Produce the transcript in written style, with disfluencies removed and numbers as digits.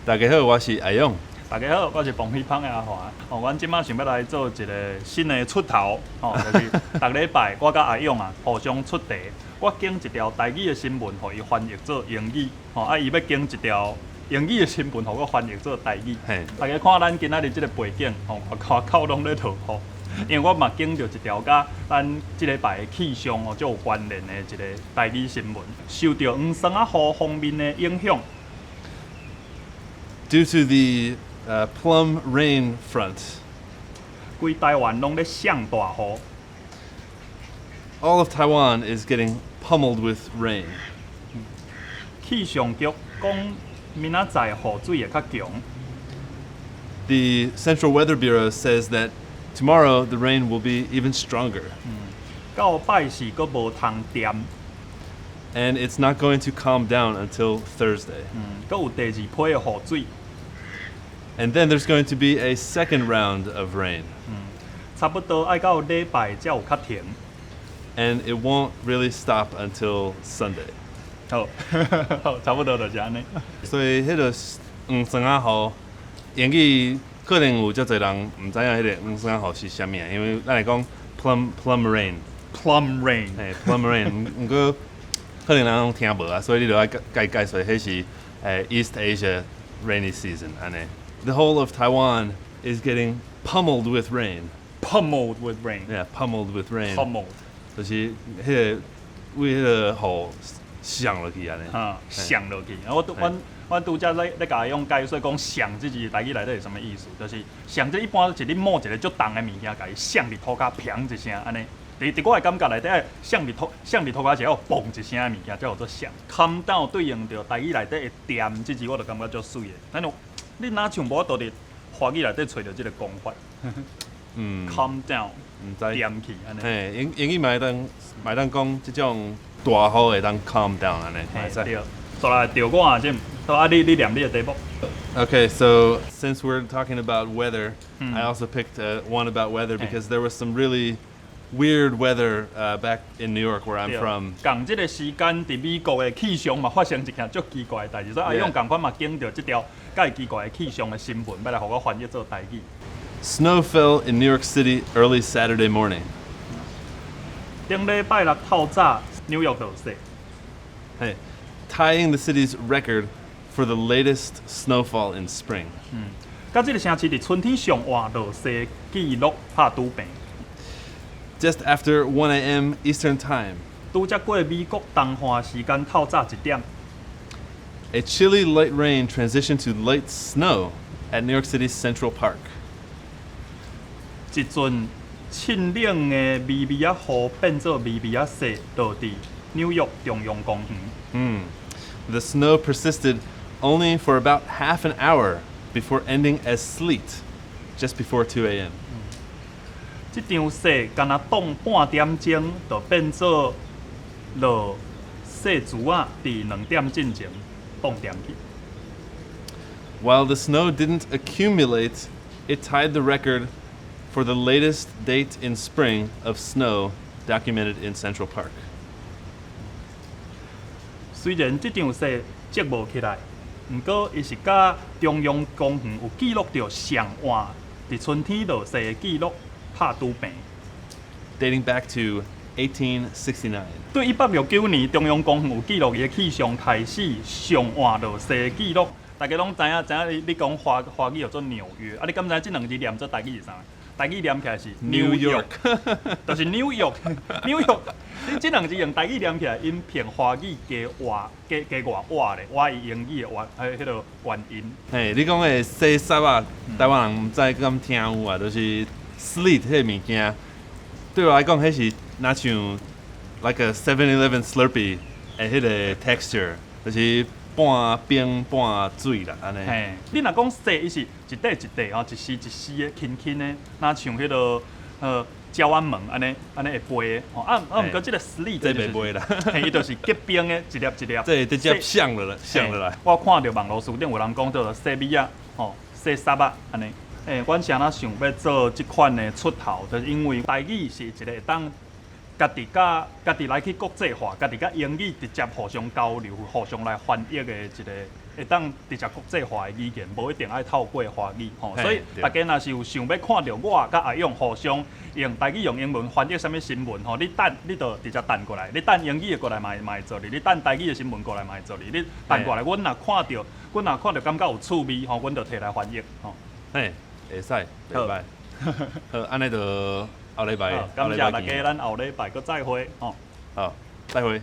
大家好，我是阿勇。大家好，我是彭飛芳的阿華。哦，阮這擺想欲來做一个新的出頭，哦，就是逐禮拜我佮阿勇啊互相出題。我揀一條台語的新聞，予伊翻譯做英語。吼，啊，伊欲揀一條英語的新聞，予我翻譯做台語。大家看咱今仔日這个背景，吼，外口攏咧落雨。因為我嘛揀著一條佮咱這禮拜的氣象哦，足有關聯的一个台語新聞，受著黃霜仔雨鋒面的影響。 Due to the plum rain front, 規台灣攏咧摔大雨。 all of Taiwan is getting pummeled with rain. 氣象局講，明仔載雨水會較強。 The Central Weather Bureau says that tomorrow the rain will be even stronger. 到拜四閣無通恬。 And it's not going to calm down until Thursday. 閣有第二批的雨水。 And then there's going to be a second round of rain. 差不多愛到禮拜才有較停。 And it won't really stop until Sunday. 好，好，差不多就是按呢。所以彼个黃霜仔雨，英語可能有足濟人毋知影彼个黃霜仔雨是啥物啊，因為咱來講 plum rain， Plum rain，嘿， plum rain，毋過可能人攏聽無啊，所以你著愛解解說，彼是East Asia rainy season 按呢。The whole of Taiwan is getting pummeled with rain. Pummeled with rain。 Yeah, pummeled with rain. Pummeled。就是彼个為彼个雨摔落去按呢。哈，摔落去。啊，我拄才咧共阿勇解說講摔這字台語內底是啥物意思？就是摔這一般是你摸一个足重的物件，共伊摔佇塗跤，砰一聲按呢。佇我的感覺內底，摔佇塗跤是要嘣一聲的物件，才叫做摔。Calm down 對應著台語內底的恬這字，我就感覺足媠的。咱就你若像無法度佇華語內底揣著這个講法。Calm down，毋知。恬去按呢。嘿，英語嘛會當講這種大雨會當 calm down 按呢，嘛會使。對，煞來著我啊，這好啊，你念你的題目。 Okay, so since we're talking about weather, I also picked one about weather because there was some really weird weather back in New York, where I'm from. 仝這个時間，佇美國的氣象嘛發生一件足奇怪的代誌，所以阿勇仝款嘛揀著這條蓋奇怪的氣象的新聞，欲來予我翻譯做台語。 Snow fell in New York City early Saturday morning. 頂禮拜六透早，紐約落雪。 Hey, tying the city's record for the latest snowfall in spring. 佮這个城市佇春天上晚落雪記錄拍拄平。 Just after 1 a.m. Eastern Time, 拄才過美國東岸時間透早1點， a chilly light rain transitioned to light snow at New York City's Central Park. 一陣沁冷的微微仔雨變做微微仔雪，落佇紐約中央公園。 The snow persisted only for about half an hour before ending as sleet just before 2 a.m. 這場雪干焦擋半點鐘，就變做落雪珠仔，佇2點進前擋恬去。 While the snow didn't accumulate, it tied the record for the latest date in spring of snow documented in Central Park. 雖然這場雪積無起來，毋過伊是佮中央公園有記錄著上晚佇春天落雪的記錄拍拄平。 Dating back to 1869. 對1869年中央公園有記錄伊的氣象開始上晚落雪的記錄。大家攏知影，知影你講華語叫做紐約，啊，你敢知這兩字念做台語是啥？台語念起來是 New York，就是紐約，紐約。你這兩字用台語念起來，𪜶憑華語加活加加外活咧，活伊英語的活，彼個元音。嘿，你講的雪雪仔，台灣人毋知敢聽有啊，就是 sleet 彼个物件，對我來講，彼是若像 like a 7-Eleven Slurpee 的彼个 texture，就是半冰半水啦，按呢。嘿，你若講雪，伊是一塊一塊吼，一絲一絲的輕輕的，若像彼个鳥仔毛按呢按呢會飛的吼。啊啊，毋過這个 sleet 這袂飛啦，嘿，伊就是結冰的一粒一粒。這會直接摔落來，摔落來。我看著網路書頂有人講叫做雪米仔，吼，雪雪仔按呢。欸，阮啥物想欲做這款的出頭，就是因為台語是一个會當家己佮家己來去國際化，家己佮英語直接互相交流、互相來翻譯的一个會當直接國際化的語言，無一定愛透過華語吼。所以大家若是有想欲看著我佮阿勇互相用台語用英文翻譯啥物新聞吼，你等你就直接彈過來，你彈英語的過來嘛嘛會做哩，你彈台語的新聞過來嘛會做哩，你彈過來，阮若看著感覺有趣味吼，阮就提來翻譯吼。嘿，會使，袂䆀。好，按呢就後禮拜，感謝大家，咱後禮拜閣再會吼。好，再會。